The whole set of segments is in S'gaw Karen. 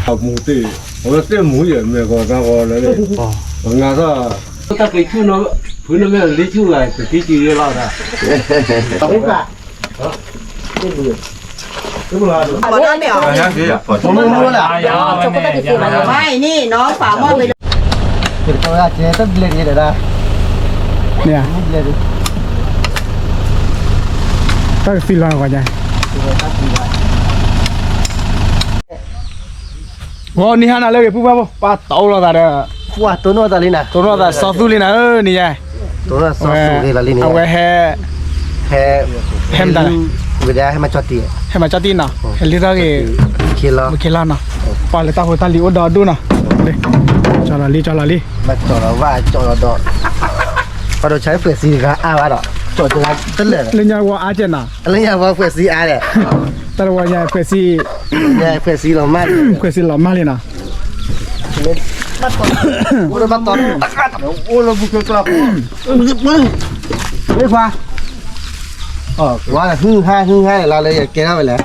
အမူတ့ၢ်, အဝဲသ့ၣ်မူယဲၢ်မဲာ်ကီၢ်တၢ်ဂီၤလၢ, ပငါထီၣ်, တၢ်က့ၤဆူၣ်နီၤ, ဖုနမဲာ်လံဆူၣ်ဂၤ ကသံကံယဲလီၤဒၣ်, န့ၣ်, တၢ်ကသံလီၤဂီၤညါ, ဂီၤနံၤဟါနၤလၢဂ့ၤ ပုၢ်ဝဲၢ်ဖိ ပှၤတိၢ်လိာ်သးဒီး, တိၢ်လိာ်သးလံနၤ, တိၢ်လိာ်သးစီၤသူလံနၤဧၢ နံၤညါ, အဝဲဟဲ, ဟဲမတၤလဲၣ်, ဟဲမၤကၠီတံၢ်နီၤ, ဟဲလံထီၣ်ဂ့ၤ, ဘုခ့လီၤနီၤ, ပှၤလဲၤတၢ်ဖိတၢ်လံၤအိၣ်ဒီဒူၣ်နီၤ, ကၠီလီၤလံ ကၠီလီၤလံ, ပှၤဒီးဆါဖှဲးစံတဂၤအါဘၣ်ဒီး, လၢညါဝဲအါကဲနီၤ, လၢညါဝဲဖှဲးစံအါဒီး, တၢ်တဝီညါဖှဲးစံ, ဖှဲးစံလီၤမၢ်လံနီၤ, အိၣ်လၢဘၣ်တီ, အိၣ်လၢဘုခ့ကျီၢ်, မ့ၢ်ခွါ, ဝါဟုဟါဟုဟါလၢလၢယကဲထီၣ်ဝဲလဲၣ်,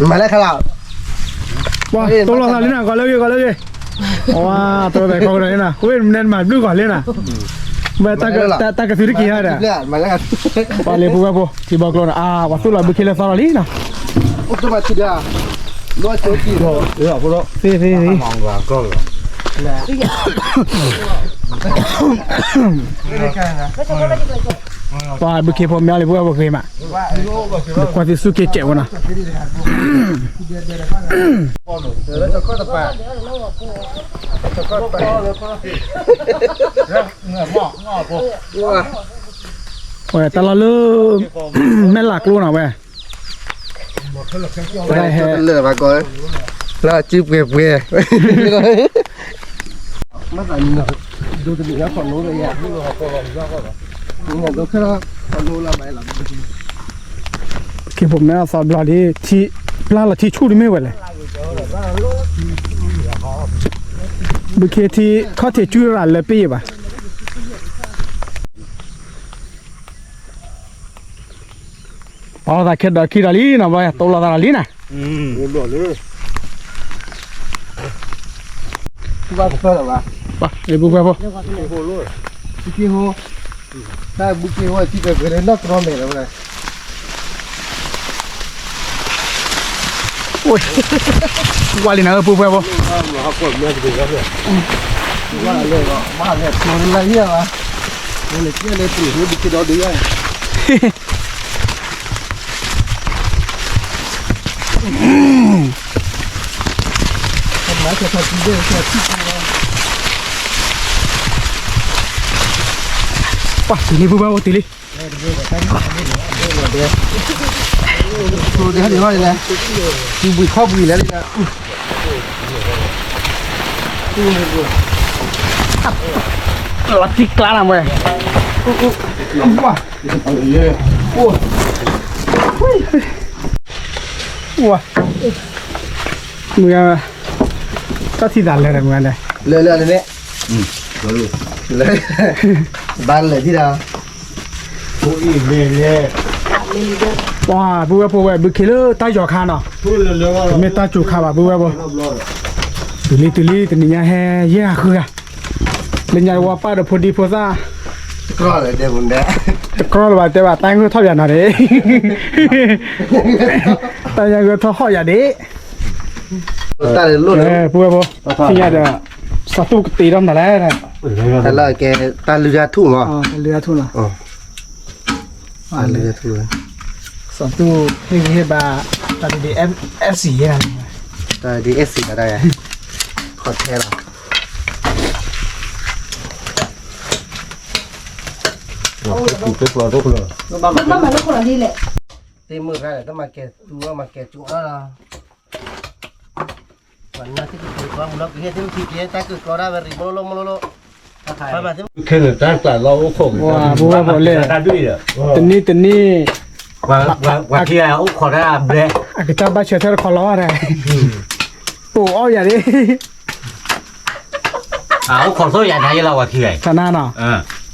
မၤလၢခါလီၤ, တိၢ်လိာ်သးလံနၤ ဂီၤလၢဂ့ၤ ဂီၤလၢဂ့ၤ, ဝါ, တိၢ်လိာ်သးခီကဒီးလံနၤ ဝဲမနုၤမၤဘျုးဂီၤလံနၤ, ဝဲတၢ်ကသုတက့ၤဟါဒီး, ပှၤလၢပုၢ်ဝဲၢ်ဖိ ထံဘီကျိနၤ အါ, ပှၤသူၣ်လီၤဘုခ့လၢသီလီၤလံနၤ, သ့ၣ်သ့ၣ်သ့ၣ်, ပှၤဘုခ့ဖိမ့ၢ်အီၤလၢပုၢ်ဝဲၢ်ဖိဂ့ၤမး, ကွၢ်သုဆူၣ်က့ၤစဲးဖိနီၤ, ဝဲတၢ်လီၢ်လၢ, မဲၢ်လးကျိနီၤဝဲ, လၢစုပှဲၤပှဲၤ, က့ၤဖိမဲအီၤသီဘျီဒ်, ပျၢ်လီၤထံဆူၣ်တမ့ၢ်ဝဲလဲၣ်, ဘုခ့ထံခီၣ်ထံးကၠူရၤလၢပ့ၢ်ယဘၣ် ပာ်လီၤသးခဲဒီးခံဒီးလံနီၤ, ဘၣ်တိၢ်လိာ်သးဒီးလံနၤ, ဘၣ်တဖၢလၢၤဘၣ်, ဘၣ်လၢပုၢ်ဝဲၢ်ဖိ, ဘုက့ဟိ, တၢ်ဘုက့ဟိထံပှဲၤပှဲၤလၢနီၢ်တြီမဲာ်လီၤဝဲ, ဝါလံနၤဧၢ ပုၢ်ဝဲၢ်ဖိ, ဝါလဲၣ်, ဝါလဲၣ်, ကျိလၢယဲၢ်ဘၣ်, နလဲၤကဲလဲၤပှ့ၤဟ့ဘုက့ဒီဒုးယဲၢ် ပှၤတုၤလံ ပုၢ်ဝဲၢ်ဖိ တုၤလံ, ဒ်လဲၣ်, ဘုခီဘုလဲၣ်, လီၤတံၢ်ကျါနၤမ့ၢ်, မုၢ်ဂၤ, တၢ်ထံၣ်သးလဲၤဒီးမုၢ်ဂၤန့ၣ်, လၢလၢန့ၣ်, ဘၣ်လဲၤထံၣ်ဒီး, ပှၤပုၢ်ဝဲၢ်ဖိဝဲ ဘုခ့လၢတၢ်ယီၤခါနီၤ, တမ့ၢ်တၢ်စူၤခါဘၣ် ပုၢ်ဝဲၢ်ဖိ, တုၤလံတုၤလံ တနံၤညါဟဲယဲၢ်ဂၤဃုဂၤ, လၢညါဝဲပၢ်ဒီးဖိဒံဖိသၣ်, တကြီလၢၤဘၣ်တဲဘၣ် တၢ်ဂုၢ်ထီၣ်ယၤနီၤဒ့ၣ်, တၢ်ညါဂုၢ်ထီၣ်ဟီၣ်ယၤဒ့ၣ်, ပုၢ်ဝဲၢ်ဖိ, ထံၣ်ညါဒီး, စီၤသူၣ်ကတ့ထီၣ်မနုၤလဲၣ်, တၢ်လၢကဲ, တၢ်လုၢ်ထူၣ်မး, တၢ်လုၢ်ထူၣ်လီၤ, တၢ်လုၢ်ထူၣ်, စီၤသူၣ်ဟ့ၣ်ဂံၢ်ဟ့ၣ်ဘါ, တၢ်ဒ်ဒ် F C ယဲၢ်, တၢ်ဒ် F C တၢ်, ခီၣ်ထဲလီၤ, သ့ၣ်မုၢ်ရၣ်န့ၣ် တမၤကဲၤသူမၤကဲၤကၠိလီၤ, ပှၤနၢ်သ့ၣ်ကပှ့ၤကျီမူလီၤ ကဟ့ၣ်သ့ၣ်မုၢ်ထံက့ၤ တၢ်ကၢၢ်ကျီဒၣ်ဝဲရံၤမလိမလိ, ခဲန့ၣ်တၢ်ကျးလီၤအိၣ်ခိးက့ၤ, ပဝဲပလဲၣ်, တနံၣ်တနံၣ်, ပှၤခံဂၤအိၣ်ခိးတၢ်ဘျဲ, အကစၢ်ဘၣ်ဆၢထၢၣ်တခီလီၤဝဲဒၣ်, ပအိၣ်အီၣ်ယၤဒ့ၣ် အိၣ်ခိးသိၣ်ယၤနၤယလီၤပှၤခံဂၤ, နနီ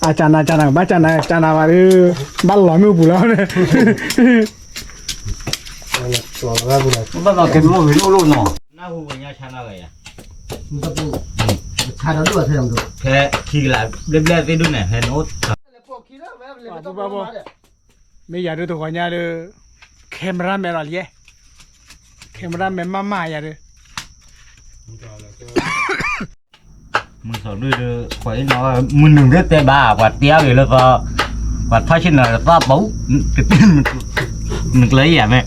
ၤ, အကနၤကနၤ ဘၣ်ကနၤကနၤဘၣ်ဒီး ဘၣ်လီၤမ့ၣ်အူပူၤလီၤန့ၣ်, ဘၣ်လီၤကဲမ့ၣ်အူပူၤလီၤနီၤ, နၢ်ဟူဝဲညါဆါနီၤဝဲယၤ, ဖဲခံကလးဘျဲၣ်ဘျဲၣ်သ့ၣ်ဒိၣ်န့ၣ် ဖဲနအိၣ် မ့ၢ်ယၤဒုးတဂီၤညါဒီး cameraman လီၤလံ, cameraman မ့ၢ်မ့ၢ်ယၤဒုး, မုၢ်စီၤဒုးဒီး ပှၤအံၤနီၤ မုၢ်နုာ်သ့တဲဘၣ် ပှၤတဲအီၤဂ့ၤလၢသီ, ပှၤထီၣ်ဆ့ၣ်နီၤသီပူၤ, နကျၢၤယၤမ့ၢ်,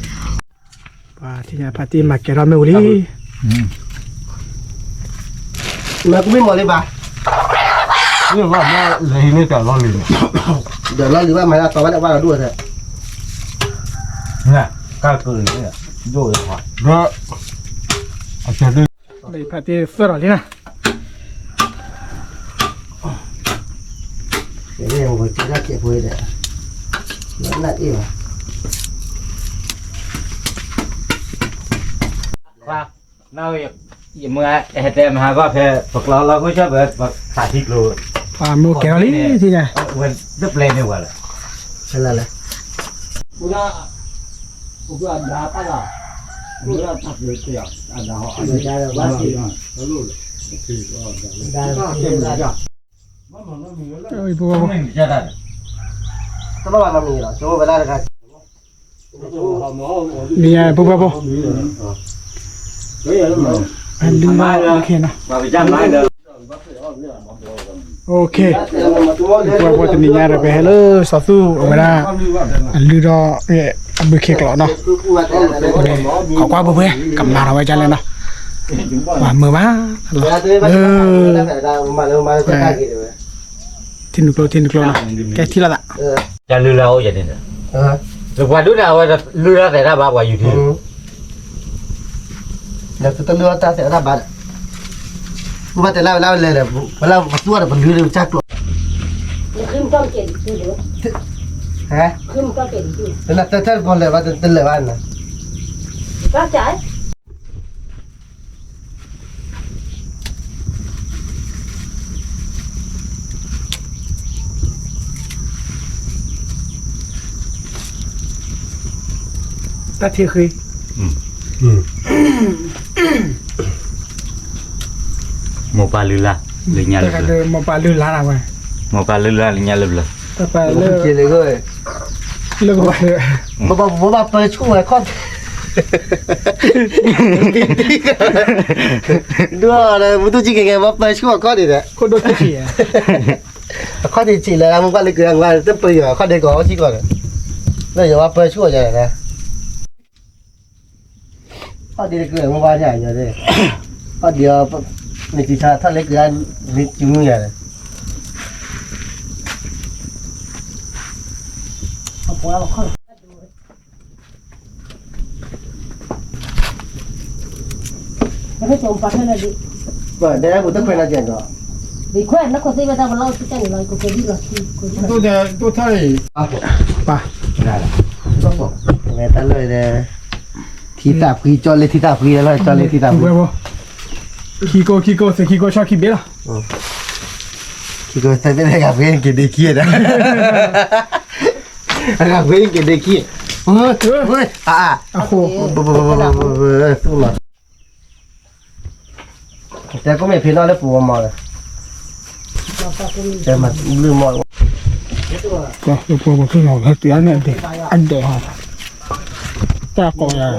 ပှၤထံၣ်ညါဖါတံၢ်မၤကဲၤထီၣ်မ့ၣ်အူလံ မၤကမ့ၢ်မီၤလံဘၣ်, မ့ၢ်ဘၣ်မၤလၢဟံးန့ၢ်တၢ်လီၢ်လံၤန့ၣ်, ဒီးလီၢ်လံၤဘၣ်မၤလၢအတီၤဘၣ်လၢဘၣ်လီၤဒိၣ်ဝဲထဲ, ကၢ်ကၢ်န့ၣ်, ဒိၣ်ဝဲ, ဒီး, အကဲဒ်, ဖါတံၢ်သၢထီၣ်လံနၤ, ဝဲကဲဒၣ်ကဲးဖိဒီး, နအ့ၣ်ဘၣ် ယမ့ၢ်ဟဲတဲမဟါဂီၢ်ဖဲ ပကျီလီၤခိၣ်ဆၢၣ်ဖဲ ပခးထံကျိ, ပှၤမ့ၢ်ကဲၤထီၣ်လံထံၣ်ညါ, ဝဲတပျဲန့ၢ်ဝဲလၢ, လၢလၢလၢ, တဘၣ်မံၤလီၤ ကၠိဝဲဒၣ်တခါ, မံၤယၤ ပူၤပူၤပူၤ, အလုၢ်, ပူၤပူၤတနံၤညါဒီး ပဟဲလၢစီၤသူၣ်အဝဲဒၣ် အလုၢ်ဒီး အဘုခ့ကျိာ်နီၤ, ခိးကွၢ်ပူၤပူၤ ကမၤထီၣ်ဝဲဒ်လဲၣ်နီၤ, ပှၤမုာ်ဘၣ်လီၤ, လၢ ထံနုာ်ကျိ ထံနုာ်ကျိနီၤ, ကဲထံၣ်လိာ်သး, တၢ်လုၢ်လၢ်အိၣ်ယဲန့ၣ်, လၢပှၤဒုးန့ၣ် အဝဲလုၢ်လၢ်သဲးတၢ်ဘါပှၤယူၤထံ, ဒီးတလုၢ်အီၣ်တၢ်သဲးတၢ်ဘါဒီး, ပဘၣ်တဲလၢဝဲလၢဝဲလဲၣ်ဒီး, ဝဲလၢပသူအီၤဒီးပလုၢ်လၢပစၢ်ကျိာ်, ဟဲ, တၢ်တၢ်တပီၢ်လၢၤဘၣ်တလၢၤဘၣ်န့ၣ် တၢ်ထံၣ်ဃ့, မိၢ်ပၢ်လုၢ်လၢ်, လၢညါလၢပျၢၤ, မိၢ်ပၢ်လုၢ်လၢ်, မိၢ်ပၢ်လုၢ်လၢ်လၢညါလၢပျၢၤ, လၢ, လၢကဘီ, ဘၣ်ပၢဆူၣ်ဝဲခီၣ် ဒ်, ဘူးတူၢ်ကံကဲ ဘၣ်ပၢဆူၣ်အခီၣ်ဒံးဒီး, ခိၣ်ဒိၣ်ကံကံ, အခီၣ်ဒံးဆံးလၢမိၢ်ပၢ်လၢကရၢမၤတပၢယွၤအခီၣ်ဒံးကီးအိၣ်စ့ၢ်ကီးဒီး, လၢယွၤဘၣ်ပၢဆူၣ်အီၤယၤဒီး, ခီၣ်ဒံးလၢကရၢမိၢ်ပၢ်ယၤယၤဒီး, ခီၣ်ဒံးအီၤ, မ့ၢ်တုၤဆါထီၣ်လၢကရၢ, မ့ၢ်တုၤမုၢ်ယၤဒီး ပၢ်, တၢ်လၢ, ထံသၣ်ဖှံကၠီလၢထံသၣ်ဖှံလီၤ ကၠီလၢထံသၣ်ဖှံ, ခံကိး ခံကိး သ့ၣ်ခံကိး ဆီခံဘ့ၣ်လီၤ, ခံကိး သ့ၣ်ဘ့ၣ် ဂၤဖှံက့ၤဒ့ခံဒီး, ဂၤဖှံက့ၤဒ့ခံ, အဃိ သူၣ်လီၤ တဲကိးမ့ၢ်ဖံးနီၣ်လၢပူၤမီၢ်လၢ, တဲမၤဘျုးမီၢ်, ပှၤဖုၣ်နီၣ်ဟဲတုၤအန့ၣ်အဒဲး, အဒဲးဟီ, တၢ်ကိးယၤ,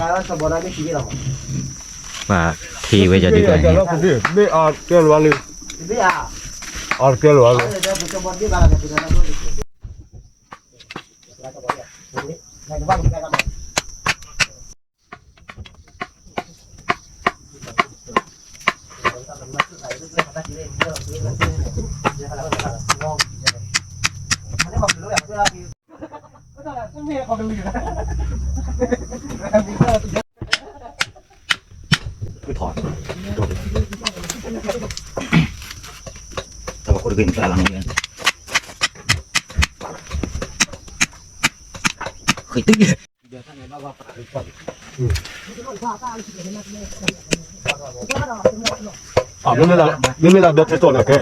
ပှၤထံၣ်ဝဲယၤဒ်, ဘ့ၣ်အီၤကဲလီၤလံ, အီၤကဲလီၤလံ. မ့မ့ၢ်လၢဒၢထဲသိးန့ၣ်ကဲ,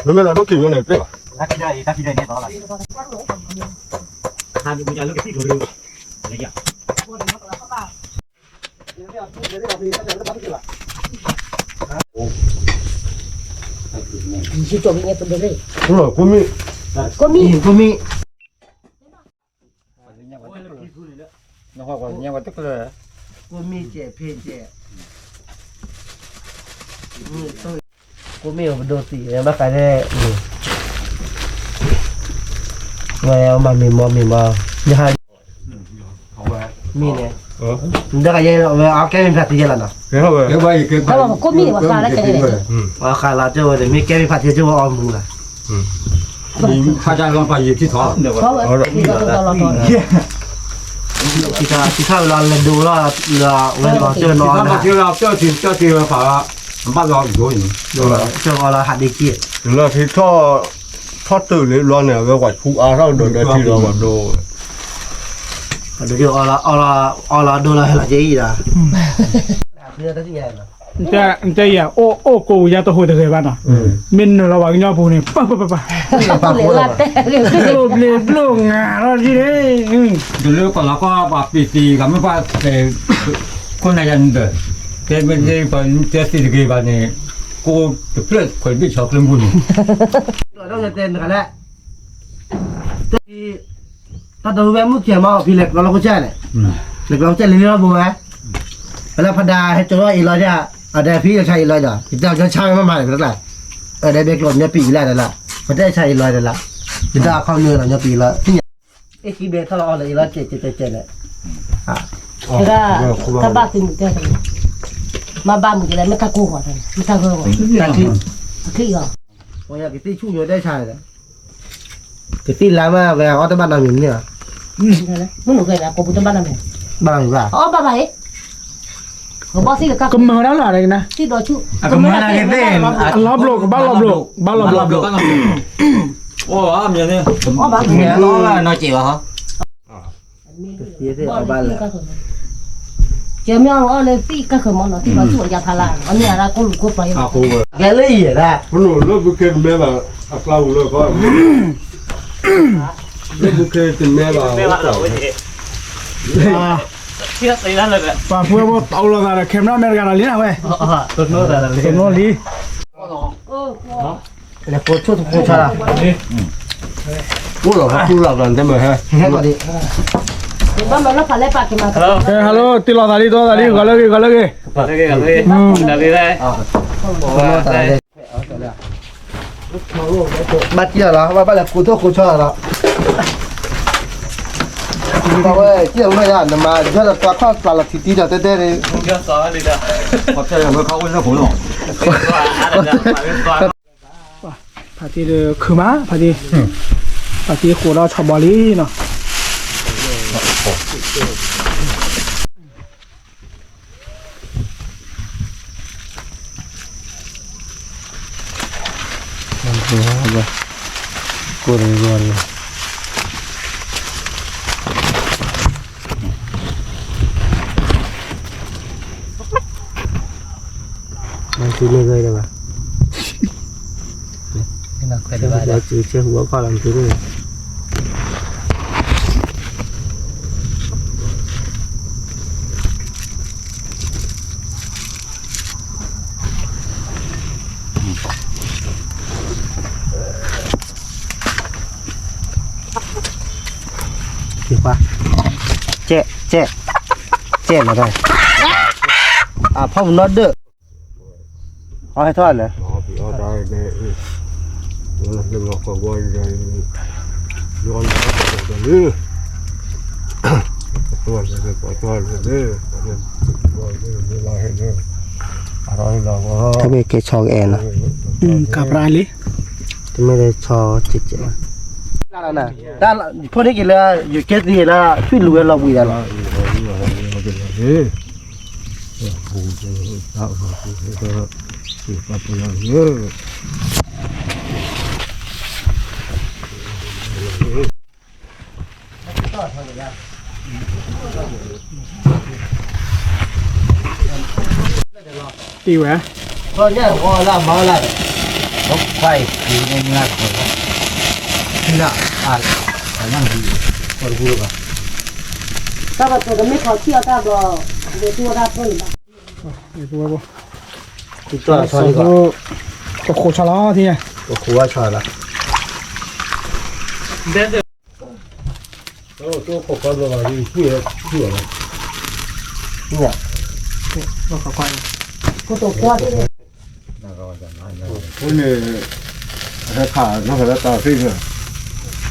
မ့မ့ၢ်လၢဒိၣ်ကံၤယိန့ၣ်ကဲဘၣ်. တၢ်ဖံးတၢ်အံၤ တၢ်ဖံးတၢ်အံၤန့ၣ်လီၤ. ကိးမံၣ် ကိးမံၣ် ကိးမံၣ် ကိးမံၣ်စဲးဖ့စဲး ကိးမံၣ်ပဒိၣ်သံၣ် ဘၣ်ဃးန့ၣ် ဝဲမၤမ့ၢ်မီၢ်မ့ၢ်မီၢ် ယဟါ မ့ၢ်န့ၣ် နတဂၤယဲ ဝဲအကဲမ့ၢ်ဖးသံယဲလီၤနီၤ ကိးမံၣ်ဝဲဃးလၢကဲန့ၣ် ဝဲဃးလီၤကၠိဝဲန့ၣ် မ့ၢ်ကဲမ့ၢ်ဖးသံကၠိဝဲအီၣ်မူလီၤ ဖးတၢ်လီၤပာ်ယံာ်ထံထီၣ် ထံထီၣ်ဝဲလီၤလဲၤဒိလီၤ ဝဲလီၤကၠိနီၤ ကၠိထံကၠိထံဝဲဖး ဘၣ်လီၤဒိန့ၣ် ကၠိလီၤထံထီၣ် ထီၣ်တုၤလံဘျီန့ၣ် အဝဲကွၢ်ဆူအါထီၣ်ဒီးဒီးထံလီၤဝဲဒိ အီၣ်လီၤဒိလီၤဟဲလီၤကၠ့အံၤဒီး နတဲယၤ အိၣ်ကိးယၤတဟူးတဂဲၤဘၣ်နီၤ မ့ၢ်နုာ်လီၤပှၤကညီပူၤန့ၣ် ပၢ်ပၢ်ပၢ်ပၢ် ဘျိဘျိဘျိငါထီၣ်ဒ်န့ၣ် တလၢပှၤလီၤကီၢ်ပှၤပ့ၤသံဂၤမ့ၢ်ပှၤ ခိၣ်နၢ်ယၤနဒၢး တဲမ့ၢ်ပှၤတဲသံတဂ့ၤဘၣ်န့ၣ် ကိးတဖျၢၣ်ခွဲးဘ့ၣ်ဆီကျိမူန့ၣ် တၢ်တဝဲမုၢ်ခံမီၢ်ဖံလဲၤကျီလီၤခိၣ်ဆၢၣ်န့ၣ် လဲၤကျီလီၤခိၣ်ဆၢၣ်လံလီၤဘိဝဲ ပလၢဖဒၣ်ဟဲကၠီၤအ့ၣ်လီၤဒၣ် အဒဲဖံလၢဆါအ့ၣ်လီၤဒီး ယတၢ်ကၠီဆါဝဲမၤမၤန့ၣ်ပတကျါ အဒဲဘဲကျိးညီပံာ်လၢဒၣ်လၢ ပတဲဆါအ့ၣ်လီၤဒၣ်လၢ ယတၢ်အခီပညီလီၤညီပံာ်လီၤ သ့ၣ်ညါ အ့ၣ်ခံဘဲထီၣ်လီၤအီၤလၢအ့ၣ်လီၤကဲးကဲးကဲးလဲၣ် တၢ်ဘၣ်သုးမုၢ်တဲ မ့ၢ်ဘၣ်မုၢ်ကလဲၣ် မ့ၢ်တၢ်ကိၢ်ဂီၤတၢ်န့ၣ် မ့ၢ်တၢ်ဂၢၢ်ဂီၤ တၢ်ချံၣ်အီၤ ကသံၣ်ဆူၣ်ညိတဲဆါန့ၣ် ကသံၣ်လါမးဝဲအီၣ်တဘၣ်နီတမံၤန့ၣ်လီၤ မ့ၢ်နကဲကိးပူၤတဘၣ်နီတမံၤ ဘၣ်နီတမံၤဘၣ် အီၣ်ဘၣ်ဘၣ်အံၤ ကမၤဝဲဒၣ်လီၤ သံၣ်ဒီးဆူၣ် ကမၤဒၣ်က့ၤသ့ၣ် အလီၤဘျိး ကဘၣ်လီၤဘျိး ကဘၣ်လီၤဘျိး အိၣ်ဘၣ်မ့ၢ်န့ၣ် အီၣ်ဘၣ်နီၢ်က့ၤဘၣ်ဟီ ကဲမ့ၢ်အီၣ်လၢသံၣ်ကၢ်ဃၢၤမးနီၤ သံၣ်ဘၣ်ဆူၣ်အယါဖးလၢ် အမ့ၢ်အရၣ်ကိၣ်လူၤကိၣ်ပှၤယါ ကဲလၢယဲဒၣ် ပနိၣ်လၢဘုခ့တမဲဘၣ် အကျါဝံၤလၢခီ လၢဘုခ့တမဲဘၣ် ပှၤဖုဝဲဖိတအိၣ်လိာ်သးဒီး camera man တဂၤဒီးလံနၤဝဲ တနီၣ်လံ လဲၤကိးဆိၣ်တကိးဆါလီၤ အိၣ်လီၤဖးခူလီၤဘျီတဲမ့ၢ်ဟဲ ကဲ hello တ့လီၤသးလံ တ့လီၤသးလံ ဂီၤလၢဂ့ၤ ဂီၤလၢဂ့ၤ ဘၣ်တံၢ်လီၤလီၤ ဘၣ်ဘၣ်လဲၤကိးထိၣ်ကိးဆီလီၤ ဝဲတံၢ်လီၤမ့ၢ်ယါ နမၤယီၢ်ဒီးပှၤခီၣ်ပာ်လီၤထံတံၢ်ဒီးတဲတဲန့ၣ် ဖါတံၢ်ဒီးခုမး ဖါတံၢ် ဖါတံၢ်ဃိးဒီးဆီၣ်ဘီလံနီၤ ကိၢ်တဂီၤလီၤ မၤစုန့ၢ်ဂ့ၤလၢၤဘၣ် မၤစုဆဲဟူအခီၣ်လီၤမၤစုန့ၢ် ကဲး ကဲး ကဲးလီၤတၢ် အဖီမုၢ်နီၢ်ဒၢး အီၣ်ဟဲထီၣ်လဲၣ် တမ့ၢ်ကဲဆီကအဲၣ်နီၤ ကပြးလံ တမ့ၢ်လၢဆီကအဲၣ်နီၤ တၢ်ဖိန့ၣ်က့ၤလၢ ယကဲသ့လၢ ထွံၣ်လူၤဝဲလီၤဘှံးဒၣ်လီၤ တံၢ်ဝဲ ခွါအံၤ ခွါအံၤ ခွါအံၤ ခွါအံၤ နၢ် အါ အါ နၢ် ကီၢ်တပူၤလၢၤဘၣ် တၢ်ဘၣ်တၢ်တမ့ၢ်ခီထံၣ်အီၣ်တၢ်ဘျီ ဒီးသူဝဲဒၣ်ဖျိလံဘၣ် ကဃိဆီလီၤ ကဃိဝဲဆီလီၤ န့ၣ် ဟဲခးနီၢ်ဖဲလၢတၢ်သ့ၣ်န့ၣ်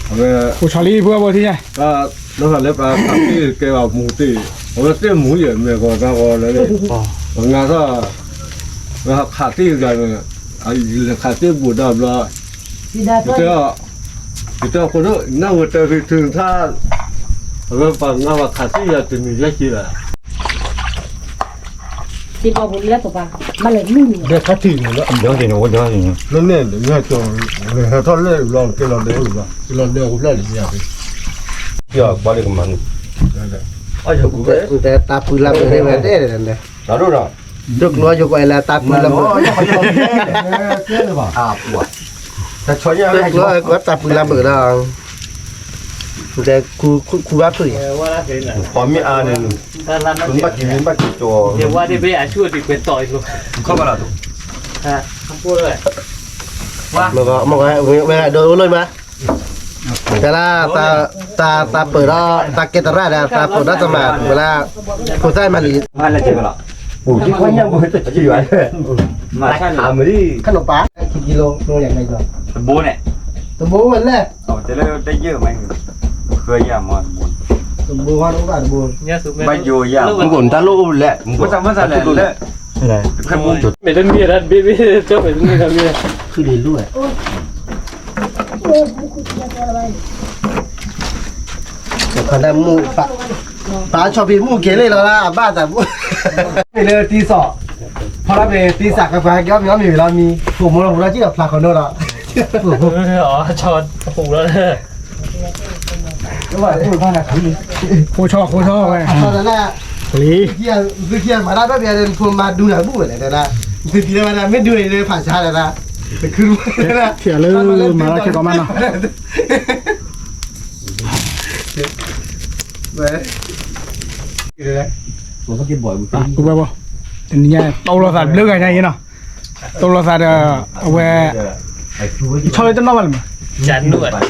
အဝဲ ဃိဆီလံ ပှၤဘၣ်ထံၣ်ညါ နီၢ်ဖဲလၢပှၤခးသ့ၣ်ကဲဘၣ်မူသ့ၣ် အဝဲသ့ၣ်မူယဲၢ်မ့ၢ်ဂီၤတၢ်ဂီၤလၢ ပှၤငါထီၣ် ဝဲခးသ့ၣ်တဂၤန့ၣ် လဲၤခးသ့ၣ်ဘူးဒီးဘျီ ယတဲ ယတဲအဃိဒီး နၢ်ဝဲတၢ်ဖံးထုးထါ အဝဲပှၤငါပှၤခးသ့ၣ်ယၤ တနံၤယဲၢ်က့လီၤ စ့ဘီပူၤလၢပပၢ် ဘၣ်လဲၤနုာ်န့ၣ် ဒဲခါထံၣ်န့ၣ်လၢအမီၤန့ၣ် ဝဲဒၣ်န့ၣ် လၢန့ၣ် ဟဲထီၣ်လဲၣ်ဘျီ ကဲလီၤဒဲးဘၣ် ကဲလီၤဒဲးအိၣ်ဖျဲၣ်လံယၤဖဲ ယကွၢ်လၢကမၤန့ၣ် အယကူၣ်ပဲ တၢ်ပူၤလၢမုာ်န့ၣ်ဝဲတဲန့ၣ် ဒိၣ်ကျိယကွၢ်လၢ တၢ်ပူၤလၢမုာ် တၢ်ပူၤလၢမုာ်ဒီး တဲခူခူဘၣ်ဖုၣ်အံၤ ပှၤမ့ၢ်အါန့ၣ် ဘၣ်က့ၤမ့ၢ်ဘၣ်က့ၤကၠီၤ မ့ၢ်ဝဲဒၣ်ဒိၣ်အိၣ်လၢမး တၢ်လၢ တၢ်ပၢၢ်ဒီး တၢ်ကဲတရၣ်ဒီး တၢ်ပၢၢ်ဒီးတမၤ ဝဲလၢ ဖိသၣ်မၤလံ မၤလၢကဲဘၣ်လီၤ အိၣ် မၤဆါန့ၣ် ခနပာ် ခံကီလို တဘိန့ၣ် တဘိဝဲလဲၣ် တဘိဝဲတဘိ ဘၣ်ယိၣ်ယၤ မုၢ်ကိၣ်တၢ်လိၣ်အိၣ်လဲၣ် မုၢ်ကိၣ်မ့ၢ်သးလဲၣ်လဲၣ် မ့ၢ်တမ့ၢ်တၢ်ဘ့ၣ်ဘ့ၣ် ကၠီမ့ၢ်တမ့ၢ်တၢ်ဘ့ၣ် ခုၣ်လံလိၣ်ဝဲ ခီဒၣ်မူၣ် ပာ်ဆီၣ်ဖံးမူၣ်ကဲၤလံလီၤလၢအဘၣ်သးဘိ မ့ၢ်လၢတံစီၣ် ဖီလာ်ပ့ၤတံစၢ်ကပှၤဟဲက့ၤအီၣ်မ့ၤအီၣ်မ့ၤဝံၤလီၤမံ ကိၣ်မိၢ်လီၤပူၤလီၤကံၣ်ဒီးဖျးခီနိဒီး ဆီၣ်ပူၤလီၤ ဃိဆီၣ်ဃိဆီၣ်ဝဲ လံ သုခံဂၤမၤတၢ်ဘၣ်ပျဲၢ်ဖိမၤဒူနၤဘူၣ်ဝဲလဲၣ်တဲဒၣ် သုခံဂၤမၤတၢ်မ့ၢ်ဒူန့ၣ်ဖးဆါလဲၣ်ဒၣ် တခု ထံၣ်လၢမၤတၢ်ခဲကိးမးနီၤ ဝဲ ပဝဲဘၣ် တနံၤညါ တိလိာ်သးဘျုးဂၤညါအံၤနီၤ တိလိာ်သးဒီး အဝဲ ဆီလၢတနီၣ်ဘၣ်လၢမး ကၢ်နူၣ် ကၢ်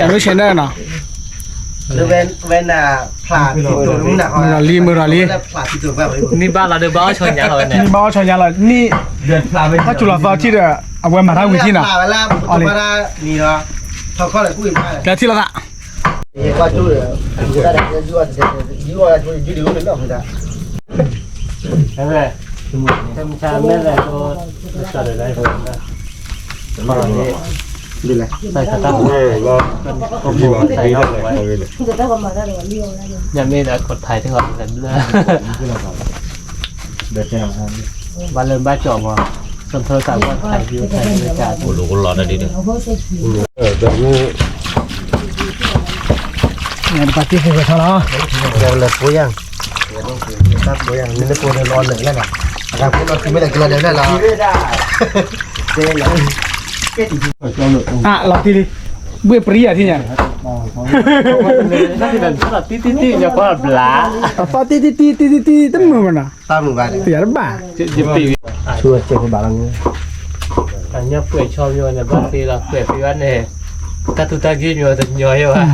နူၣ် channel နီၤ ဝဲနၤ ဖျးထံတိၣ်မုၢ်နၤ မုၢ်ဒီးလံ မုၢ်ဒီးလံ န့ၢ်ဘၣ်လီၤဒီးဘၣ်အီၣ်ဆီညါလီၤဝဲန့ၣ် န့ၢ်ဘၣ်အီၣ်ဆီညါလီၤ န့ၢ် တၢ်စူၤလီၤသီထံၣ်ဒီး အဝဲမၤတၢ်ဝံၤထံၣ်နီၤ အီၤလံ ကထံၣ်လိာ်သး ဒ်လဲၣ် ညမ့ၢ်ဒီးကထါထံဃီလၢ ဘၣ်လၢဘၣ်ကၠီမး စွန်ထၢသးဘၣ်ထါယိထါယိကၢ် အိၣ်လီၤကလီတၢ်ဒ်န့ၣ် တပာ်တံၢ်ဃုာ်ဝဲထီၣ်လီၤ လဲၤပိယၢ် တၢ်ပိယၢ် မ့ၢ်လၢပိဒီးလီၤလၢာ်လၢ်လီၤ အတၢ်ဖိလီၤထံမ့ၢ်လဲၤကလီၤဒဲးလၢ်လီၤ အလီၤတံၢ်လံ ဘှ့ၣ်ပရံယၤထံၣ်ညါ တံၢ်တံၢ်တံၢ် ညါပှၢ်ဘျါ အသီတံၢ်တံၢ်တံၢ်တံၢ်တံၢ် တမုာ်မနၤ တၢ်မုာ်ဘၣ် တယၤတဘၣ် ဆူဝဲစဲးဖိဘၣ်လီၤ အညါပှဲၤဆီမ့ၢ်ဝဲန့ၣ် ဘၣ်သ့လီၤ ပှဲၤဖဲဝဲန့ၣ် တၢ်ထူးတၢ်ဂ့ၢ်မ့ၢ်ဝဲတညီယဲဘၣ်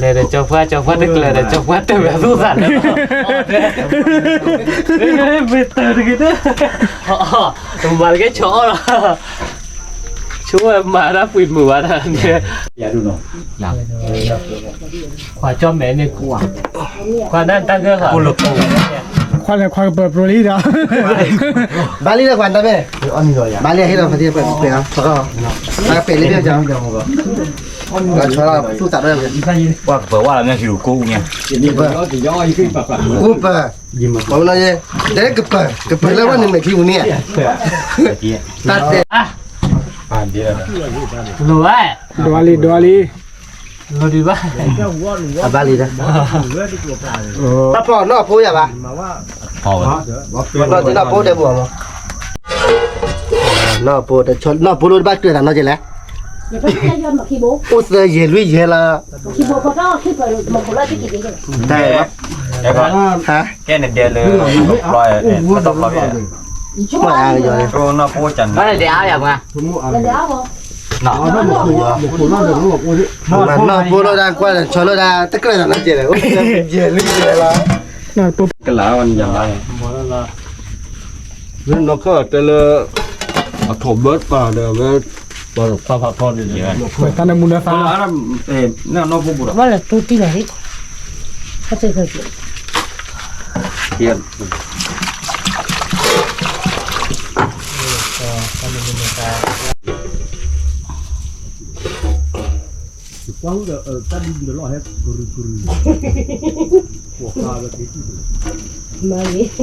လဲၤဒီးကၠီပှၢ် ကၠီပှၢ်တကျၢၤဒီး ကၠီပှၢ်တဝဲသူၣ်သးလၢ မ့ၢ်တၢ်တဂ့ၤတၢ် မၤလၢကဲဆီအီၣ်လီၤ ဆိဝဲမၤတၢ်ပှ့ၤမုာ်ဘၣ်တၢ်န့ၣ် ခွါကၠီမဲာ်န့ၣ် ခွါနၢ်တၢ်ဂၢၢ်ခွါ ခွါန့ၣ်ခွါကပၢၤပြိလံဒီး ဘၣ်လံလၢခွါတၢ်မဲာ် ဘၣ်လံဟ့ၣ်လီၤဖါတံၢ်ပှဲၤပှဲၤအီၤ ပှဲၤလံ ဆီလီၤသူၣ်သးဒီး ပှၤကပၢၤဝဲလီၤမ့ၢ်ဟံၣ်ကိးညါ ကိးပၢၤ ပှၤဝဲလီၤယဲ တဲကပၢၤ ကပၢၤလၢဝဲန့ၣ်မဲာ်ချံပူၤန့ၣ် တၢ်တဲ လိၤဝဲ ဒွးလံ ဒွးလံ လိၤဒံးဘၣ် အဘၣ်လံဒီး တၢ်ဖျီၣ်နီၢ်ဖိယၤဘၣ် နီၢ်ဖိတဲပူၤမး နီၢ်ဖိ နီၢ်ဖိလိၣ်တဘၣ်ကျၢၤသးနီၢ်ကလဲၣ် အိၣ်သၢယဲၢ်လွံၢ်ယဲၢ်လီၤ. တၢ် ဟါ ကဲနဒဲလၢ မ့ၢ်အါယၤ နီၢ်ဖိလၢဒၣ်ကွၢ်လၢ ဆီလၢဒၣ်တကြၢးဒီးနီၢ်ကဲလၢ ကလးအီၤန့ၣ်ယၤမး မ့ၢ်နီၢ်ခၢၣ်တဲလၢ အထိးဘၢတပၤဒီး အဝဲ ပှၤဖးဖးထီန့ၣ် တၢ်နၢမူနၢသါ နီၢ်ဖိဘူးဒီး ဘၣ်လၢတူတံၢ်လီၤဟံၣ် ဟဲစ့ၢ်ကီး ကွၢ်ဒီး တၢ်ဒုးဒုးလီၤဟဲ ကရူၢ်ကရူၢ် ကွၢ်ဝဲက့ၤ မၤဂ့ၤ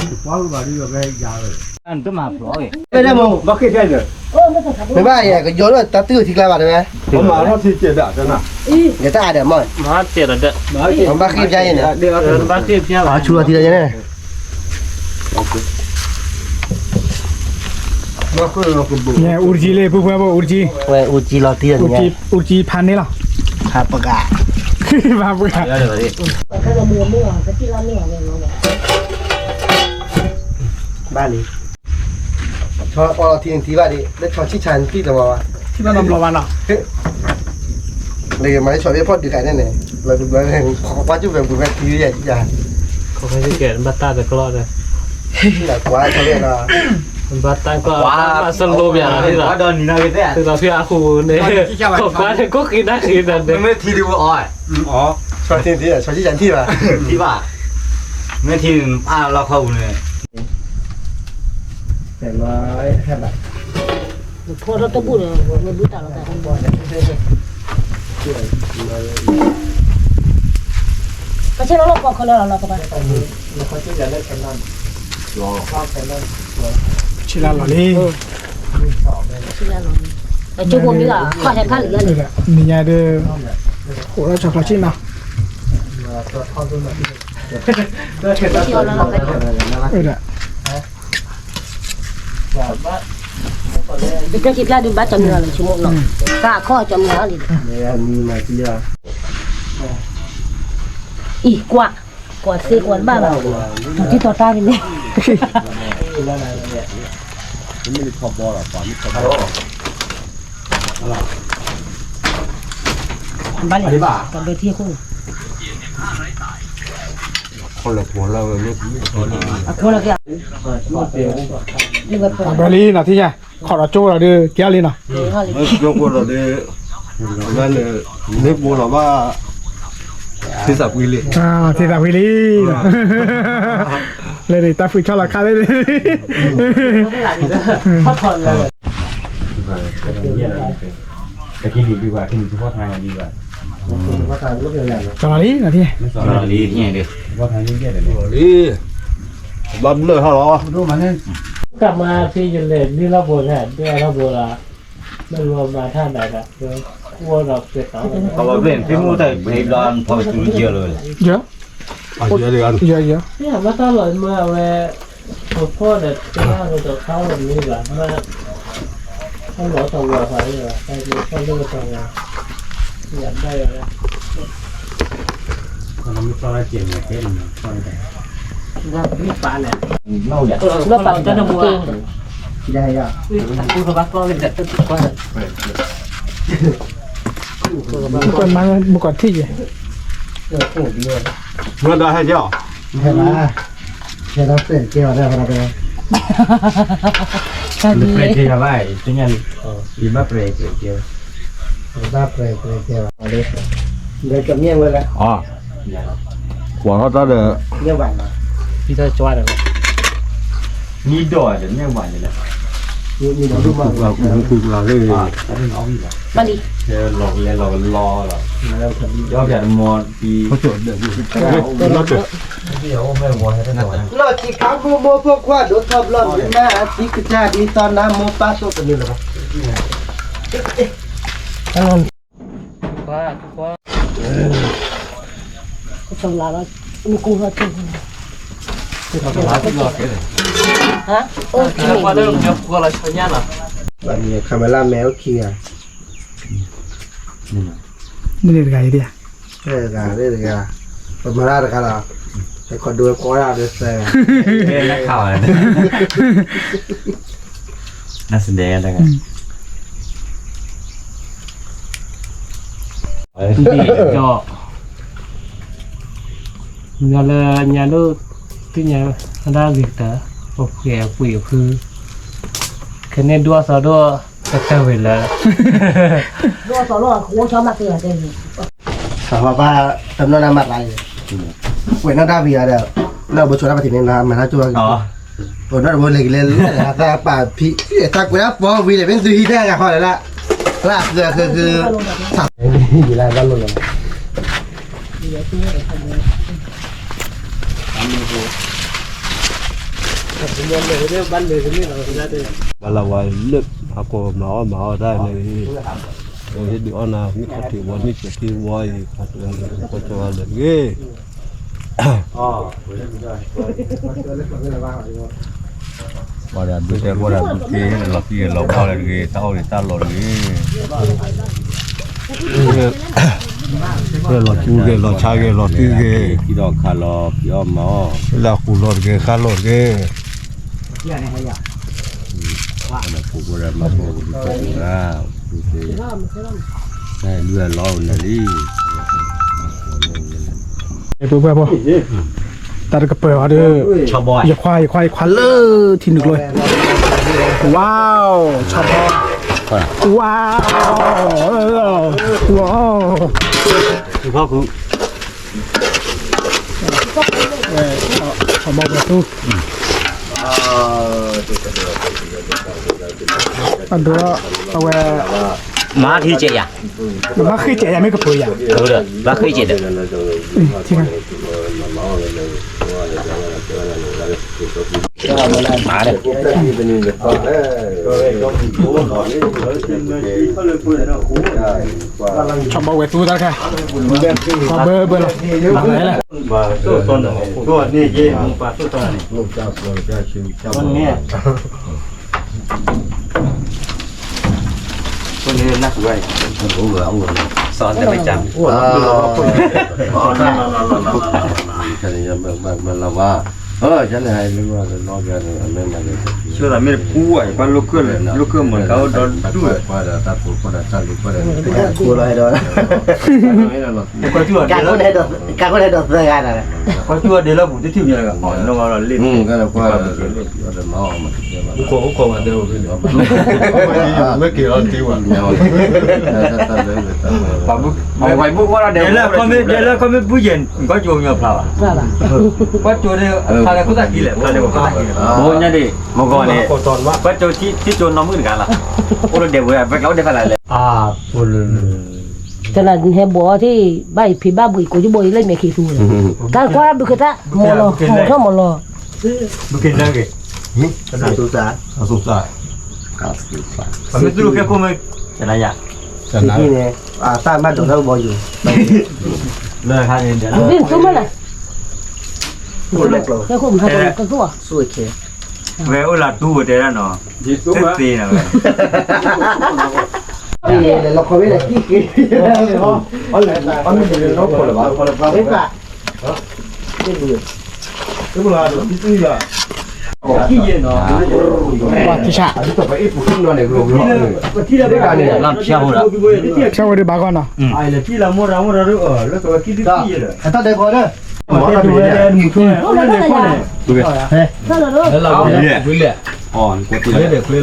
ကွၢ်ဝဲဘၣ်ဒုးဝဲယၤဝဲ အတမၤဖျိးဂ့ၤ ဘၣ်ဃ့ၢ်ဖျါဒီး မ့ၢ်ဘၣ်ယဲ ကယီၤဒီးတၢ်တုၢ်ထံကျါဘၣ်တဲဝဲ မၤထီၣ်ထံကဲးဒၣ်တနၤ ယတၢ်အါဒီးမ့ၢ် မၤတ့ၢ်ဒီး ဘၣ်ဃ့ၢ်ဖျါယဲန့ၣ် ဘၣ်ဃ့ၢ်ဖျါ အဆူလီၤထံဒီးယဲန့ၣ် အူတကံလံ ပူၤဖဲဘိ အူတကံ ဝဲအူတကံလီၤတံၢ်န့ၣ် အူတကံဖးန့ၣ်လီၤ ဖးပဂၤ ဖးပဂၤ ဘၣ်လံ ဆီအီလီၤထံန့ၣ်ထံဘၣ်ဒံး လၢဆီဆံၣ်ဆါန့ၣ်ထံလီၤမးဘၣ် ထံဘၣ်နီတဘျီဘၣ်နီၤ လၢမၤလၢဆီဘ့ၣ်ဖီၣ်ဒုးခါန့ၣ်န့ၣ် လၢတဘျီန့ၣ် ခီကွၢ်ကၠူၣ်ဖဲပူၤဖဲထံယဲၢ်ယၤ ခီကွၢ်ကၠူၣ်ဖဲပူၤဖဲထံယဲၢ်ယၤ ကွၢ်ဆီဘ့ၣ်နီၤ ဘၣ်တၢ်ကွၢ် ဘၣ်စလိဘၣ်လီၤ သုးလီၤဖံးအဃိန့ၣ် ခီကွၢ်န့ၣ် ကိးက့ၤနၢ်က့ၤတၢ်န့ၣ် မ့ၢ်ထံဒုးအီၣ် ဆီဆံၣ်ဆါထံဘၣ် ထံဘၣ် မ့ၢ်ထံအါလီၤခီပူၤန့ၣ် ဖီထီၣ်တဘူၣ်ဒီး ဝဲမ့ၢ်ဘူၣ်တၢ်လီၤတၢ် ကဆ့လီၤလီၤပှီၢ်ခီလၢလီၤလီၤကဘၣ် ဆ့လၢလီၤလံ ဆ့လၢလီၤလံ အကၠိဖိမ့ၢ်ဂ့ၤ ခီၣ်ဟဲခါလံၤလံ နံၤညါဒီး အိၣ်ဒီးဆီချီဆံၣ်နီၤ ဆ့လီၤလီၤလံ တကြၢးခံဖျါဒုးဘၣ်ကၠီမုၢ်လီၤလံ ဆိကမိၣ်နီၤ တၢ်အခီၣ်ကၠီမုၢ်လီၤလံ အံၤ ကွၢ် ကွၢ်သ့ကွၢ်တဘၣ်ဘၣ် တီၤတံၢ်တီၤတၢ်ဒ်န့ၣ် ဘၣ်လံ ကဘၢထံအခိၣ် အခိၣ်လၢက့ၤ ဘၣ်လံနီၤ ထံၣ်ညါ ခီၣ်ဒီးကၠိလီၤဒုး ကဲလံနီၤ ကၠိဖိလီၤဒုး မ့ၢ်ဘိလီၤဘၣ် ထံသးကွံလံ ထံသးကွံလံ လၢန့ၣ် တၢ်ဖုးဆီလီၤခါလၢန့ၣ် ကလီၤလံနီၤ လံ ဘၣ်ဘျၢၣ်ဟီၣ်လီၤ ကမၤဖံးယလဲၣ် ဒုးလီၤဘိန့ၣ် ဒုးလီၤဘိလီၤ မ့ၢ်လီၤမၤထါဒၣ်ဒၣ် အိၣ်ဒီးပှဲၤတီၤ ကဘၣ်ဘျဲၣ်ဖံမူတၢ်ပှဲၤဘျီ ဖီကသူယဲၢ်လီၤ ယဲၢ် ယဲၢ် ယဲၢ် မ့ၢ်တၢ်လီၤမၢ်အဝဲ ဖိဖိဒီးတဲအါဝဲဒီးခါဝဲမ့ၢ်ဘၣ်မၢ် အလီၤတၢ်ဝဲၤဖးန့ၣ်ဘၣ် တၢ်မ့ၢ်ဖီလၢတၢ်ဝဲၤ ယဘၣ်ယဲၢ် မ့ၢ်ဖီလၢကဲၤန့ၣ်တဲန့ၣ် ဖီလၢ ဘၣ်ပာ်တၢ်နမူ ယဲၢ် ယဲၢ် ကွၢ်မၤမုၢ်ကီၢ်ထံၣ်ယဲၢ် မ့ၢ်ဒီးဟဲက့ၤအီၤ ဟဲလီၤ ဟဲဒီးပျဲၢ်က့ၤအီၤဒီး ပျဲၢ်က့ၤအီၤဘၣ် တညါလံ ယဘၣ်ပျဲၢ်က့ၤက့ၤ ဘၣ်ပျဲၢ်က့ၤက့ၤဘၣ် ဒီးကမျၢၢ်ဝဲလဲၣ် အီ ကွၢ်ထီၣ်တၢ်ဒီး မ့ၢ်တၢ်ကၠွါဒီး မ့ၢ်ဒီးဒီးမ့ၢ်ဝဲလဲၣ် မ့ၢ်ဒီးဒိၣ်မး မ့ၢ်ဒီးဒိၣ်မး ဘၣ်လံ လီၤကလဲလီၤကလီလီၤ ဒီးပျဲၢ်တမီၤ လီၢ်ခံခါမိၢ်မိၢ်ဖိခွါဒိၣ်ထီၣ်ဘျီ မ့ၢ်မၤအသံကစၢ်ဒ်သိးနါမိၢ်ပၢ်သိးတနုာ်လၢၤဘၣ် ကစီၤလါလီၤ မ့ၢ်ကူၣ်ဟီၣ်ထံၣ် ဟါ အိၣ် လၢပှၤလၢမ့ၢ်ဖှီၣ်လီၤဆီညါလီၤ camera man အိၣ်ခံဂၤ, န့ၣ်တဂၤအံၤဒ်ဧါ, တဂၤ, ပမၤတၢ်တဂၤလီၤ, ဟဲခီဒိဝဲကွီၢ်ဒၣ်ဒီးသၢဂၤ, နၢ်စဒဲတဂၤ, ဒီး ညီလၢညါဒိၣ် သ့ၣ်ညါဒၣ်ဂ့ၤကတၢၢ်, ပှဲၤအပှ့ၤအဖု, ခဲန့ၣ်ဒိၣ်အသီဒိၣ် ကတၢၢ်ဝံၤလၢ ဒိၣ်အသီဒိၣ် ကအိၣ်ဆီမၤသ့ဂၤတဲန့ၣ်, သးပှၢ်တနီၣ်တၢ်မၤသးအံၤ, ပှဲၤနီၣ်တၢ်ဝံၤဂၤဒီး, လၢပဆိးတၢ်ပထံၣ်န့ၣ် မၤတၢ်ကၠိၣ်, ပနီၣ်တဘိလဲၤကလဲၤလၢ သးပာ်ဖံး, သးကွဲးဒၣ်ပီဝံၤဒီး မ့ၢ်သုဟံးတၢ်ဂၤဃီလၢ်လၢ်, လၢအဃၢဃၢဃၢ, ဘၣ်လီၤဝဲလၢ အကိးမၤအီၣ်မၤအီၣ်တၢ်န့ၣ်, ဟ့ၣ်ဒုးအီၣ်နၤ မ့ၢ်ခီၣ်ထံးဝီ မ့ၢ်စဲၤထံဝီအံၤ ခီၣ်ထံးဝီလၢတဂ့ၤ, ပှၤဒီးဒုးတဲ ပှၤဒီးဒုးက့ၤ လီၤတံၢ်လီၤဘီလၢတဂ့ၤ တၢ်အီၣ်ဂ့ၤတၢ်လီၤတဂ့ၤ လီၤကူဂ့ၤ လီၤဆါဂ့ၤ လီၤတံၢ်ဂ့ၤ ခံဒီးခါလီၤ ခံအီၣ်မၤအီၣ် လၢအကူလီၤတဂ့ၤ ဃါလီၤတဂ့ၤ ပှၤလၢပူၤဖိဒီးမၤဖိကဒုးကီၢ်ပူၤလၢ ပူၤသ့ တၢ်လွံၢ်အလီၢ်အိၣ်န့ၣ်လံ ပှၤ တၢ်တကပၤဝဲဒီး ယခွါ ယခွါ ယခွါလၢထံနုာ်ကျိ ဝါ ဆီဘီ ဝါ ဝါ ဆီဘီဝဲသူ အဒိ အဝဲ မၤဃ့ကဲးယၤ မၤဃ့ကဲးယၤ မ့ၢ်ကပၢၤယၤ ဘၣ်ဃ့ကဲးဒီး မၤဒီး ဆီဘီဝဲသူတၢ်ခါ ပှၤဘၢဘၢလီၤ ပှၤဘၢလီၤ မလၢဝါ ဆိသးမ့ၢ်တပူၤဝဲ ပှၤလိာ်ကၢၢ်လၢ လိာ်ကၢၢ်မၤကအိၣ်ဒီဒူၣ် ကၢ်ခိၣ်န့ၣ်ဒီးသၢဂၤန့ၣ် ကွၢ်တူၢ်အီၤဒဲးလီၤပူၤတထံၣ်မီၤလီၤ အိၣ်ခိးအိၣ်ခိးဝဲသ့ၣ် မ့ၢ်က့ၤအီၤတ့ဝဲ ဒဲးလၢခီမ့ၢ်ဘုယဲၢ် ကွၢ်ကၠိမီၤဖျါဘၣ် ကွၢ်ကၠိန့ၣ် ဖျါလၢခိၣ်သၣ်ခံလဲၣ် ဖျါလၢခိၣ်သၣ်ခံလဲၣ် ဘိညါဒံး မဂီၢ်န့ၣ် ကွၢ်ကၠိထံကၠိနီၢ်မုၣ်တဂၤလီၤ အိၣ်လၢဒဲးဝဲ ဘဲကျီအိၣ်ဒဲးဖဲလဲၣ်လဲၣ် တနၤဟဲဘိးအီၤထံၣ် ဘၣ်အံၤဖံးဘၣ်ဘှံးကိးကဘိအံၤလၢမဲာ်ခံသူ တၢ်ကွၢ်ဘုခ့တၢ် မီၤလီၤ ထီၣ်မီၤလီၤ ဘုခ့တၢ်က့ၤ အသူစါ အသူစါ မ့ၢ်သူၣ်ခဲခိၣ်မ့ၢ် ကနယၤ န့ၣ် အတၢ်ဘၣ်ဒိးထီၣ်ကဘီယူၤ လၢခါန့ၣ် ဘုခ့သူမ့ၢ်လဲၣ် ခဲခိၣ်မ့ၢ်ဟဲကသူ ဝဲအိၣ်လၢတူၢ်ဝဲတဲဒၣ်နီၤ သ့သ့နီၤ လီၤခီမ့ၢ်လဲၣ် ပှၤထံဆး လီၤဖျါဝဲဒီး ဖျါဝဲဒီးဘၣ်ဂီၢ်နီၤ အတၢ်ဒဲးဂီၤဒီး ဘ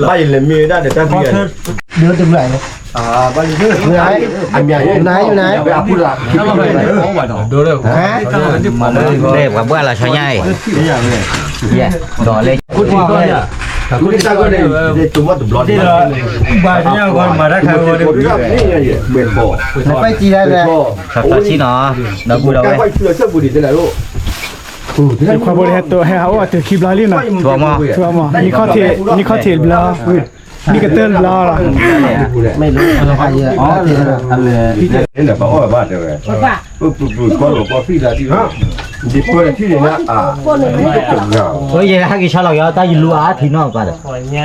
ၣ်ယလဲၤမ့ၢ်ဝဲဒၣ်ဒီးတၢ်ဘၣ်ယလဲၣ် အမံၤယူၤနၤယူၤနၤ ပှၤဘှၣ်လီၤဆီညါအံၤ ဒီးလဲၤ ဘၣ်ညါဂီၢ်မၤတၢ်ခါဂီၢ်ဒီး နပၢ်စံးဒၣ်လဲၣ် သးသးဆံနီၤ ဒီပုၢ်ဒီဝဲၢ် ယခွါဖိဒီးဟဲတိၤဟဲဟးအိၣ်အတုၤခံဘျီလံနီၤ ထူၣ်မီၢ် ထူၣ်မီၢ် နံၣ်ခီၣ်ထံး နံၣ်ခီၣ်ထံးတဘျီ နံၣ်ကတၢၢ်တဘျီလီၤ ပှၤအိၣ်ဘၣ်တဲဝဲ ပပူၤပူၤကီၢ်လီၤကီၢ်ဖံၣ်လၢဒ် ဒ်ပၢၢ်ထံၣ်န့ၣ် အါ အဝဲယဟဲက့ၤဆါလီၤက့ၤအီၤ တၢ်ယလူၤအါထံနီၤပှၤဒီး ပှၤညါ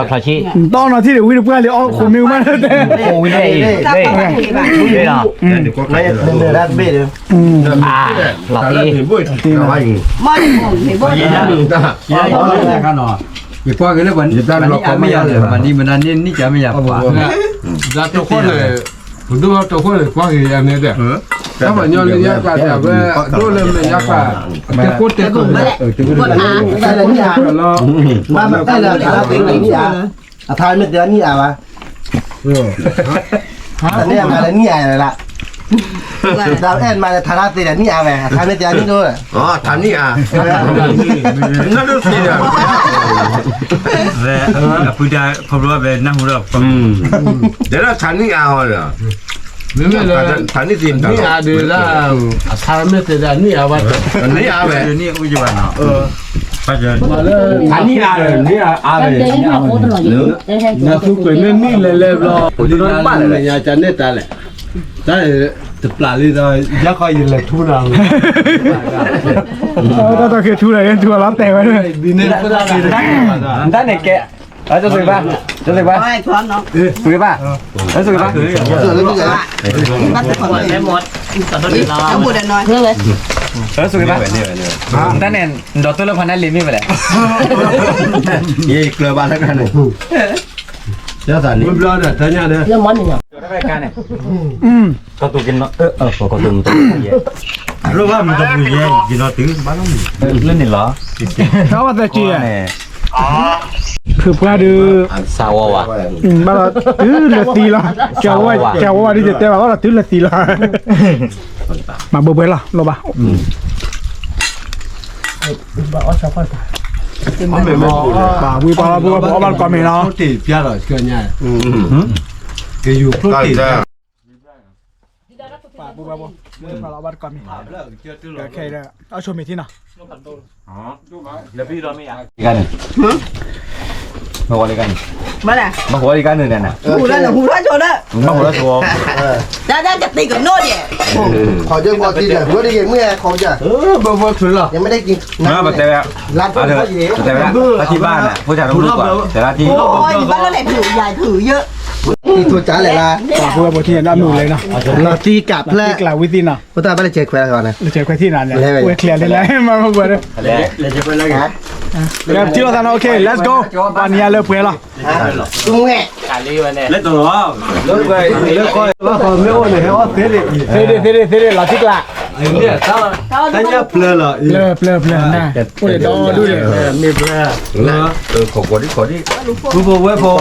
ဖျီဖျီဆံ, တီနီၤထံၣ်ဒီးဝံတပှၢ်လံ အီၣ်ခိၣ်မ့ၢ်ဝဲ, အိၣ်ဝံၤန့ၣ်, လီၤတံၢ်, မ့ၢ်ကွၢ်က့ၤလၢပှၤနံၣ်အါမ့ၢ်ယၤဒီး ပှၤနံၣ်အါမ့ၢ်ယၤပှၤ, ပဒိၣ်ဟီၣ်တဃိန့ၣ်, ပဒိၣ်ဟီၣ်တဃိန့ၣ် ကွၢ်က့ၤယၤန့ၣ်ဒီး, တၢ်ပှၤညီလၢယါကျါဒီး အဝဲဒိၣ်လၢမဲာ်ယါကျါ, တဲခိၣ်တဲခိၣ်, တၢ်လၢနံၣ်အါ, အထါမ့ၢ်တဲနံၣ်အါဘၣ်, တၢ်န့ၣ်အမၤလၢနံၣ်အါလၢ်, တၢ်အဲၣ်မၤလၢထါတၢ်သ့ဒီးနံၣ်အါဝဲ, အထါမ့ၢ်တဲနံၣ်ဒိၣ်, ထါနံၣ်အါ, နဒိၣ်သ့ဒီး အပုၢ်တၢ်ခီဖျိဝဲနၢ်ဟူဒီး, တဲဒၣ်ထါနံၣ်အါဟီဒီး, မ့မ့ၢ်လၢ ထါနံၣ်သ့ နံၣ်အါဒုးဒၣ်, အထါမ့ၢ်သ့ဒၣ်နံၣ်အါဝဲ, နံၣ်အါဝဲ, နံၣ်အါဝဲ, နသူကွဲးမ့ၢ်နံၣ်လဲၤလဲၤဘျီ, လၢညါကန့ၢ်တၢ်လဲၣ်, တၢ်တပျးလံဒီး ယါခီယလဲၤထူနၤ, တၢ်တၢ်က့ၤထူနၤ ထူအလီၤတဲာ်ဝဲ, ဒ်န့ၣ်, တၢ်န့ၣ်ကဲ, အစူၤက့ၤဘၣ်, စူၤက့ၤဘၣ်, စူၤက့ၤဘၣ်, စူၤက့ၤဘၣ်, တၢ်န့ၣ် ဒီးတၢ်လၢဖးနၢ်လံမ့ၢ်ဝဲလဲၣ်, ယကျၢၤဘၣ်လၢ, ယသးန့ၣ်, ဘျီဒီးတညါဒီး, ကါန့ၣ်, ကီၢ်သူက့ၤနီၤ, ကီၢ်သူမတယဲ, ရိဘၣ်မတပူၤယဲ, ယနီၤတုၤ, လၢန့ၣ်လီၤ, သၢဝဲသၢက့ၤယဲ, ဖုပှၢ်ဒုး, စးဝီဝဲ, ဘၣ်ဒီးတုၤလၢသံလီၤ, ကဝီဝဲဒ်ယတဲဘၣ် ဘၣ်ဒီးတုၤလၢသံလီၤ, မၤဘှဲဘှဲလီၤ လိၣ်ဘၣ်, ပှၤဝံပှၤလီၤပှၤအီၣ်ဘၣ်တကီၢ်မ့ၢ်လီၤ, တ့ၢ်ပျၢ်လီၤ, ကယူၤဖျိတ့ၢ်ပျၢ် ဘၣ်ဘၣ်ဘၣ်ဘၣ်တကီၢ်မံၤ ခဲအံၤဒီး အီၣ်ဆိမ့ၤထံနီၤ လၢဘံၣ်ဒီးမ့ၢ်ယါ ကါန့ၣ် မ့ၢ်ဝဲလၢကါန့ၣ် ဘၣ်လဲၣ် ဘၣ်ဟူးလၢကါန့ၣ်န့ၣ် ဟူးလၢဟူးလၢဆိဒီး ဘၣ်ဟူးလၢဆိ ဒါဒါကတိကနိဒီး ခီကၢကီၢ်ထံဒီး ဝဲတက့ၤမုၢ်ဟဲခီကၢ် ဘၣ်ဘၣ်ချုးလီၤ ယမ့ၢ်တက့ၤ မ့ၢ်ပတဲဝဲ ပတဲဝဲ တၢ်ထံၣ်ဘၣ်န့ၣ် ဖိသၣ်တမုၢ်ကွၢ် တဲလၢထံၣ် ယဘၣ်လီၤလဲၣ်ထုးယၤထုးယၢ အံၤထိၣ်ကၢလဲၣ်လၢ ပှၤဖိဝဲဖိထံၣ်န့ၣ် ဒၣ်မုၢ်လဲၣ်နီၤ လီၤတံၢ်ကၢ်ဖျၢၣ် ကျးဝံသံနီၤ ဖိသၣ်ဘၣ်လဲၤဆဲးခွဲးလီၤန့ၣ် လဲၤဆဲးခွဲးထံၣ်နၤန့ၣ် ဝဲချ့လၢလဲၣ် မၤမၤပှဲၤဒီး လဲၤဆဲးခွဲးလၢ ပထံၣ်လိာ်သးနီၤ OK let's go ပှၤနံၤညါလၢပှဲၤလီၤ သူငဲ့ လဲၤတလီၤ လၢကီၢ်လၢကီၢ်မ့ၢ်အိၣ်န့ၣ် ဟဲအီၣ်သ့ဒံး သ့ဒံးသ့ဒံးသ့ဒံး လီၤထံကျး တၢ်ညၣ်ဖျၢၣ်လီၤ ဖျၢၣ်ဖျၢၣ်ဖျၢၣ် အိၣ်ဒီးဒီဒူၣ်ဒီး မ့ၢ်ဖျၢၣ် ခိးကိးဒံခိးဒံ ဃုဖိဝဲၢ်ဖိ